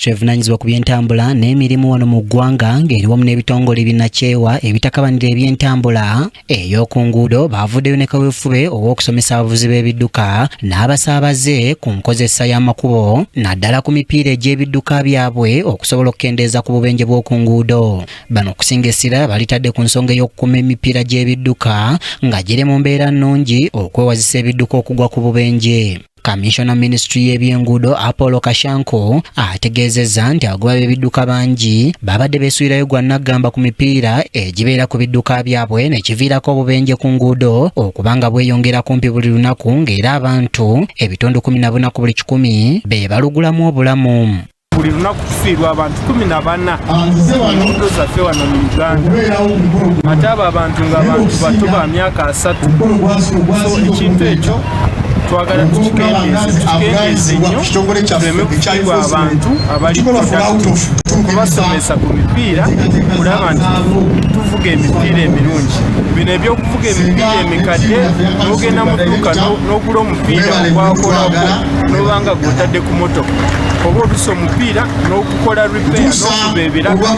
Minisitule evunaanyizibwa ku by'entambula n'emirimu wano mu ggwanga ng'eri wamu n'ebitongole binnakyewa ebitakabanira eby'entambula ey'oku nguudo baavuddeyo ne kaweefube ow'okusomesa abavuzi b'ebidduka n'abasaabaze ku nkozesa y'amakubo naddala ku mipiira egy'ebidduka byabwe okusobola okukendeeza ku bubenje bw'oku nguudo. Bano okusinga essira balitadde ku nsonga ey'okukuuma emipiira gy'ebidduka nga giri mu mbeera nnungi okwewazisa ebidduka okugwa ku bubenje. Kaminsona minisitule y'ebyenguudo Apollo Kashanko ategeezezza nti abagoba b'ebidduka bangi babadde beesuulirayo gwa nnaggamba ku mipiira egibeera ku bidduka byabwe ne kiviirako obubenje ku nguudo okuba nga bweyongera kumpi buli lunaku ng'era abantu ebitundu 14 ku buli kikumi be balugulamu obulamu. Buli lunaku tufiirwa abantu 14 mu nguudo zaffe wano mu Uganda, ate abo abantu nga abantu bato ba myaka 30. So ekintu ekyo twagala tukikendeeze, tukikendeeze nnyo, tuleme kufiirwa abantu abali productive, kubasomesa ku mipiira, kulaba nti tuvuga emipiira emirungi. Bino ebyokuvuga emipiira emikadde, n'ogenda mu dduuka n'ogula omupiira ogwakolako n'obanga gwotadde ku motoka, oba oluusi omupiira n'okukola repair n'okuba ebiraka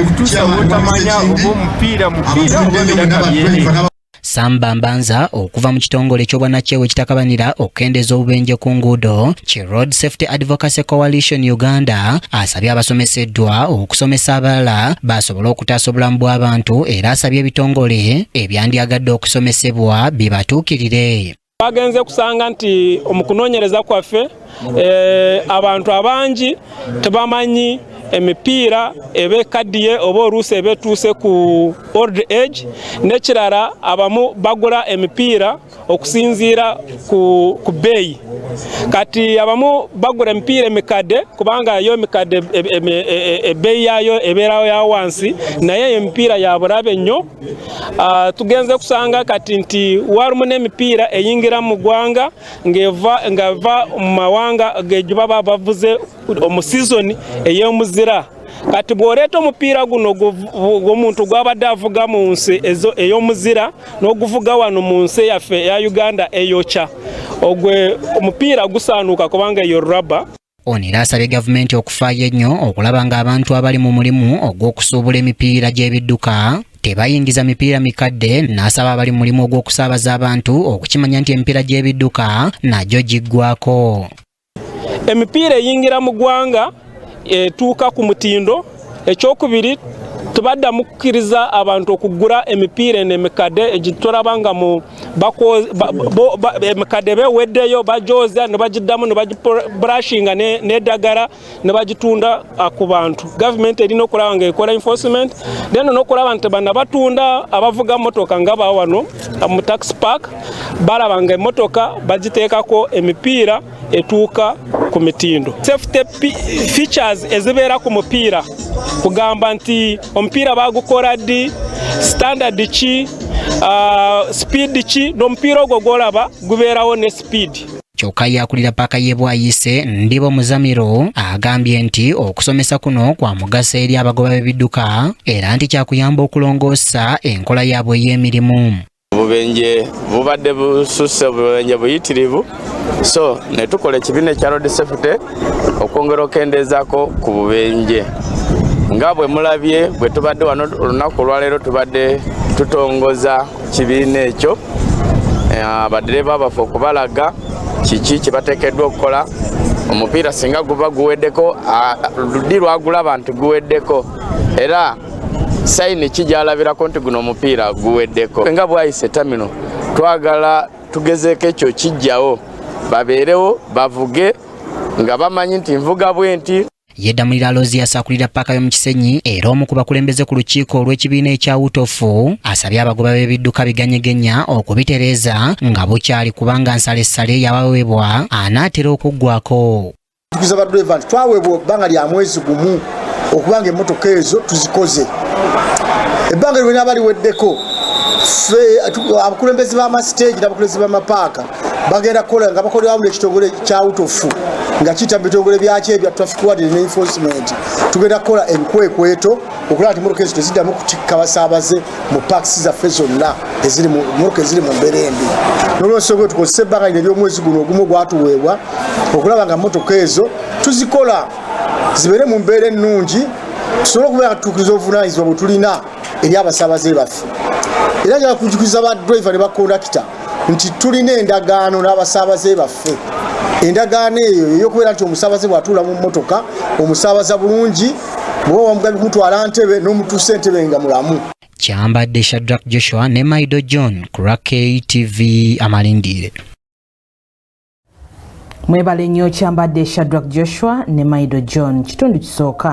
okutuusa wotamanya oba omupiira mupiira oba biraka byereere. Samba Mbanza okuva mu kitongole eky'obwannakyewa ekitakabanira okukendeeza obubenje ku nguudo ki Road Safety Advocacy Coalition Uganda asabye abasomeseddwa okusomesa abalala basobole okutaasa obulamu bw'abantu, era asabye ebitongole ebyandyagadde okusomesebwa bibatuukirire. Bagenze kusanga nti mu kunoonyereza kwaffe abantu abangi tebamanyi emipiira eba ekaddiye oba oluusi eba etuuse ku old age. N'ekirala, abamu bagula emipiira okusinziira ku bbeeyi. Kati abamu bagula emipiira emikadde kubanga yo emikadde ebbeeyi yaayo ebeerawo ya wansi, naye emipiira ya bulabe nnyo. Tugenze kusanga kati nti walimu n'emipiira eyingira mu ggwanga ng'eva mu mawanga gye baba bavuze omu sizoni ey'omuzira. Kati bw'oleeta omupiira guno gw'omuntu gwabadde avuga mu nsi ey'omuzira n'oguvuga wano mu nsi yaffe eya Uganda eyokya, ogwe omupiira gusaanuuka kubanga eyo rubber. Ono era asabye gavumenti okufaayo ennyo okulaba ng'abantu abali mu mulimu ogw'okusuubula emipiira gy'ebidduka tebayingiza mipiira mikadde, n'asaba abali mu mulimu ogw'okusaabaza abantu okukimanya nti emipiira gy'ebidduka nagyo giggwako. Emipiira eyingira mu ggwanga etuuka ku mutindo. Ekyokubiri, tubaddamu kukkiriza abantu okugula emipiira eno emikadde egitulaba nga mu emikadde beweddeyo, bajoza ne bagiddamu ne bagibrushinga n'eddagala ne bagitunda ku bantu. Gavumenti erina okulaba nga ekola enforcement, then n'okulaba nti bana batunda abavuga motoka nga bawano mu taxi park balaba nga emmotoka bagiteekako emipiira etuuka ku mitindo. Safety features ezibeera ku mupiira, kugamba nti omupiira bagukola ddi, standard ki, speed ki, n'omupiira ogwo gwolaba gubeerawo ne speed. Kyokka ye akulira paaka y'e Bwayise, Ndibo Muzamiru, agambye nti okusomesa kuno kwa mugaso eri abagoba b'ebidduka era nti kyakuyamba okulongoosa enkola yaabwe ey'emirimu. Obubenje bubadde bususse, obubenje buyitirivu, so ne tukola ekibiina ekya road safety okwongera okukendeezaako ku bubenje. Nga bwe mulabye bwe tubadde wano olunaku olwaleero, tubadde tutongoza kibiina ekyo, abadereva baffe okubalaga kiki kye bateekeddwa okukola. Omupiira singa guba guweddeko, ddi lwagulaba nti guweddeko, era sign ki gyalabirako nti guno omupiira guweddeko? Nga Bwayise Terminal twagala tugezeeko ekyo kijjawo, babeerewo bavuge nga bamanyi nti nvuga bwe nti. Ye Ddamulira Alozias akulira paaka y'omu Kisenyi era omu ku bakulembeze ku lukiiko olw'ekibiina ekya UTOF asabye abagoba b'ebidduka biganyegenya okubitereeza nga bukyali, kubanga nsalessale yabaweebwa anaatera okuggwako. Tukuza badereva nti twaweebwa ebbanga lya mwezi gumu okuba nga emmotoka ezo tuzikoze. Ebbanga lyo linaaba liweddeko, ffe abakulembeze b'amasiteegi n'abakulembeze b'amapaaka bagenda kukola nga bakolera wamu n'ekitongole kya UTOF nga kiyita mu bitongole byakyo ebya traffic warden ne enforcement. Tugenda kukola ebikwekweto okulaba nti emmotoka ezo teziddamu kutikka basaabaze mu parks zaffe zonna eziri mu mmotoka eziri mu mbeera embi. N'olwensonga tukozesa ebbanga lino ery'omwezi guno ogumu ogwatuweebwa okulaba nga mmotoka ezo tuzikola. Zibeere mu mbeera ennungi, tusobole okubeera nga tutuukiriza obuvunaanyizibwa bwe tulina eri abasaabaze baffe. Era njagala kujjukiza ba driver ne bakondakita nti tulina endagaano n'abasaabaze baffe. Endagaano eyo eyokubeera nti omusaabaze bw'atuula mu mmotoka, omusaabaza bulungi, bw'oba wamugambye kumutwala Ntebe, n'omutuusa Entebe nga mulamu. Kyambadde Shadrack Joshua ne Maido John ku lwa KTV Amalindire. Mwebale nnyo, Kyambadde Shadrack Joshua ne Maido John. Kitundu kisooka.